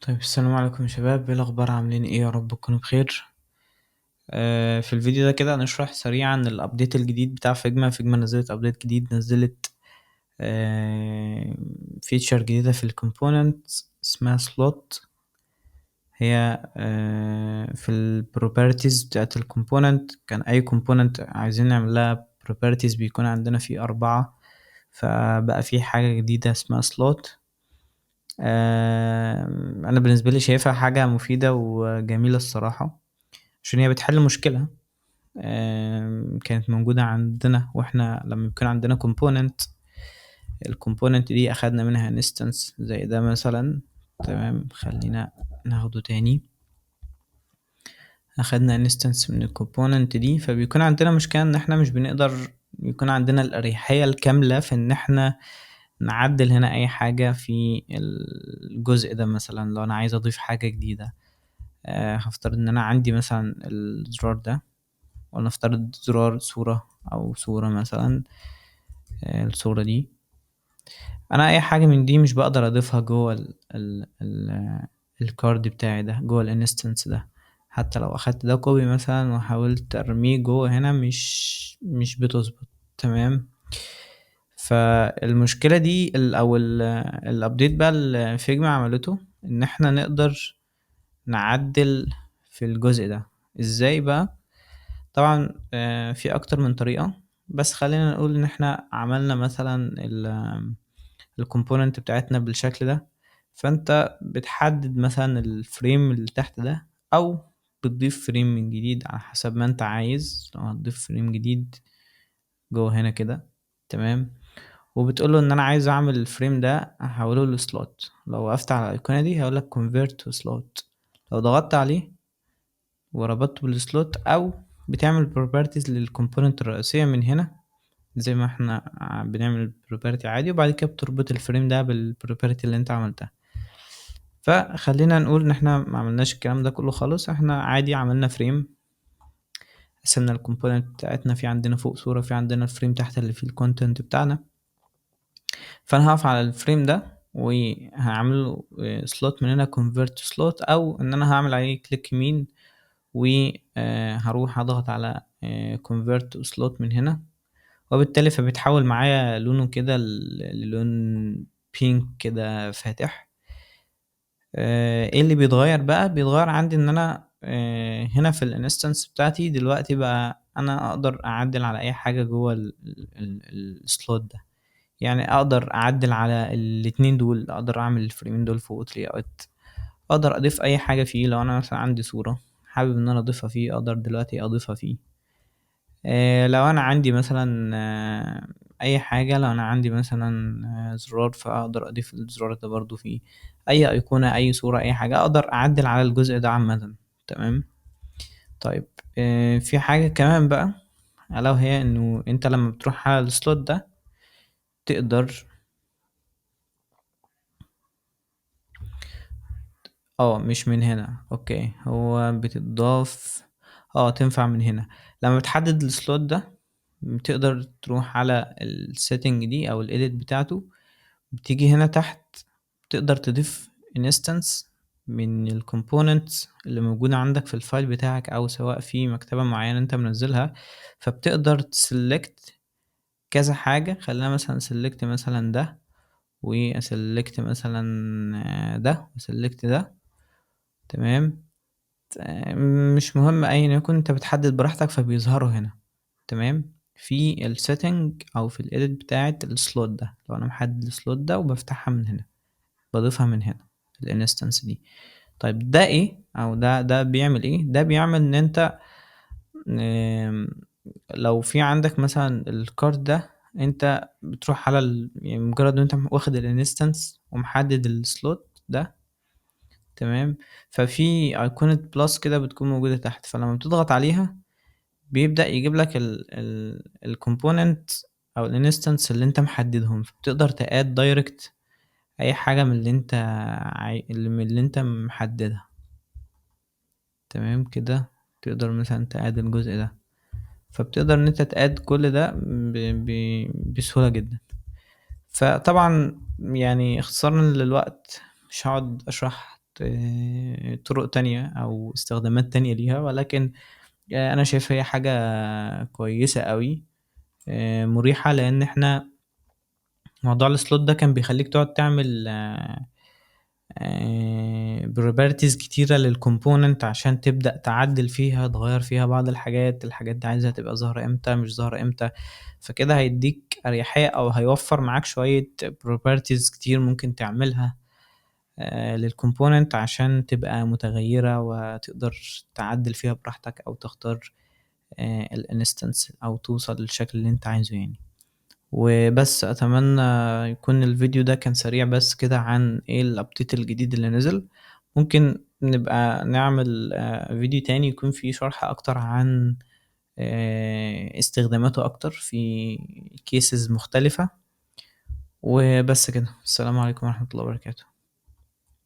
طيب، السلام عليكم يا شباب، ايه الاخبار؟ عاملين ايه؟ يا رب تكونوا بخير. في الفيديو ده كده هنشرح سريعا ال update الجديد بتاع Figma. Figma نزلت update جديد، نزلت feature جديدة في ال component اسمها slot. هي في ال properties بتاعت ال component. كان اي component عايزين نعمل لها properties بيكون عندنا فيه 4، فبقى في حاجة جديدة اسمها slot. انا بالنسبة لي شايفها حاجة مفيدة وجميلة الصراحة، عشان هي بتحل مشكلة كانت موجودة عندنا، واحنا لما بيكون عندنا component، ال component دي اخدنا منها instance زي ده مثلا. تمام، خلينا ناخده تاني. اخدنا instance من ال component دي، فبيكون عندنا مشكلة ان احنا مش بنقدر يكون عندنا الاريحية الكاملة في ان احنا نعدل هنا اي حاجة في الجزء ده. مثلا لو انا عايز اضيف حاجة جديدة، هفترض ان انا عندي مثلا الزرار ده، ونفترض زرار صورة او صورة مثلا، الصورة دي، انا اي حاجة من دي مش بقدر اضيفها جوه ال card بتاعي ده، جوه ال instance ده. حتى لو اخدت ده copy مثلا وحاولت ارميه جوه هنا مش بتظبط. تمام، فالمشكلة دي او ال update بقى اللي Figma عملته ان احنا نقدر نعدل في الجزء ده. ازاي بقى؟ طبعا، في اكتر من طريقة، بس خلينا نقول ان احنا عملنا مثلا ال component بتاعتنا بالشكل ده، فانت بتحدد مثلا ال frame اللي تحت ده، او بتضيف frame من جديد على حسب ما انت عايز. لو هتضيف frame جديد جوه هنا كده، تمام، وبتقول له ان انا عايز اعمل ال frame ده احوله ل slot. لو وقفت على الايقونه دي هيقول لك convert to slot. لو ضغطت عليه وربطته بال slot، او بتعمل properties لل component الرئيسيه من هنا زي ما احنا بنعمل property عادي، وبعد كده بتربط ال frame ده بال property اللي انت عملتها. فخلينا نقول ان احنا ما عملناش الكلام ده كله خالص، احنا عادي عملنا frame، قسمنا ال component بتاعتنا، في عندنا فوق صورة، في عندنا ال frame تحت اللي فيه ال content بتاعنا. فانا هقف على ال frame ده وهعمله slot من هنا convert to slot، او ان انا هعمل عليه click يمين وهروح اضغط على convert to slot من هنا، وبالتالي فبيتحول معايا لونه كده للون pink كده فاتح. ايه اللي بيتغير بقى؟ بيتغير عندي ان انا، هنا في ال instance بتاعتي دلوقتي بقى انا اقدر اعدل على اي حاجة جوه ال slot ده. يعني اقدر اعدل على الاتنين دول، اقدر اعمل ال frame ين دول فوق layout، اقدر اضيف اي حاجة فيه. لو انا مثلا عندي صورة حابب ان انا اضيفها فيه، اقدر دلوقتي اضيفها فيه. لو انا عندي مثلا، اي حاجة، لو انا عندي مثلا، زرار، فاقدر اضيف الزرار ده برضو فيه، اي ايقونة، اي صورة، اي حاجة، اقدر اعدل على الجزء ده عامة. تمام. في حاجة كمان بقى، الا وهي انه انت لما بتروح على ال slot ده تقدر، مش من هنا، okay، هو بتضاف، تنفع من هنا. لما بتحدد ال slot ده بتقدر تروح على ال setting دي او ال edit بتاعته، بتيجي هنا تحت تقدر تضيف instance من ال components اللي موجودة عندك في ال file بتاعك، او سواء في مكتبة معينة انت منزلها، فبتقدر ت select كذا حاجة. خلينا مثلا select مثلا ده، وا select مثلا ده، وا select ده. تمام، مش مهم ايا يكن، انت بتحدد براحتك فبيظهروا هنا. تمام، في ال setting او في ال edit بتاعت ال slot ده. لو انا محدد ال slot ده وبفتحها من هنا، بضيفها من هنا ال instance دي. طيب ده ايه؟ او ده بيعمل ايه؟ ده بيعمل ان انت، لو في عندك مثلا ال card ده، انت بتروح على يعني مجرد ان انت واخد ال instance ومحدد ال slot ده، تمام، ففي ايقونة plus كده بتكون موجودة تحت، فلما بتضغط عليها بيبدأ يجيب لك ال component او ال instance اللي انت محددهم، فبتقدر ت add direct اي حاجة من اللي انت محددها. تمام كده، تقدر مثلا ت add الجزء ده، فبتقدر ان انت ت add كل ده بسهولة جدا. فطبعا اختصارا للوقت مش هقعد اشرح طرق تانية أو استخدامات تانية ليها، ولكن أنا شايف هي حاجة كويسة قوي، مريحة، لأن احنا موضوع ال slot ده كان بيخليك تقعد تعمل properties كتيرة لل component عشان تبدأ تعدل فيها، تغير فيها بعض الحاجات، الحاجات دي عايزها تبقى ظاهرة امتى مش ظاهرة امتى، فكده هيديك أريحية أو هيوفر معاك شوية properties كتير ممكن تعملها لل component عشان تبقى متغيرة وتقدر تعدل فيها براحتك أو تختار ال instance أو توصل للشكل اللي انت عايزه يعني. وبس اتمنى يكون الفيديو ده كان سريع بس كده عن ايه ال update الجديد اللي نزل. ممكن نبقى نعمل فيديو تاني يكون فيه شرح اكتر عن استخداماته اكتر في cases مختلفة. وبس كده، السلام عليكم ورحمة الله وبركاته.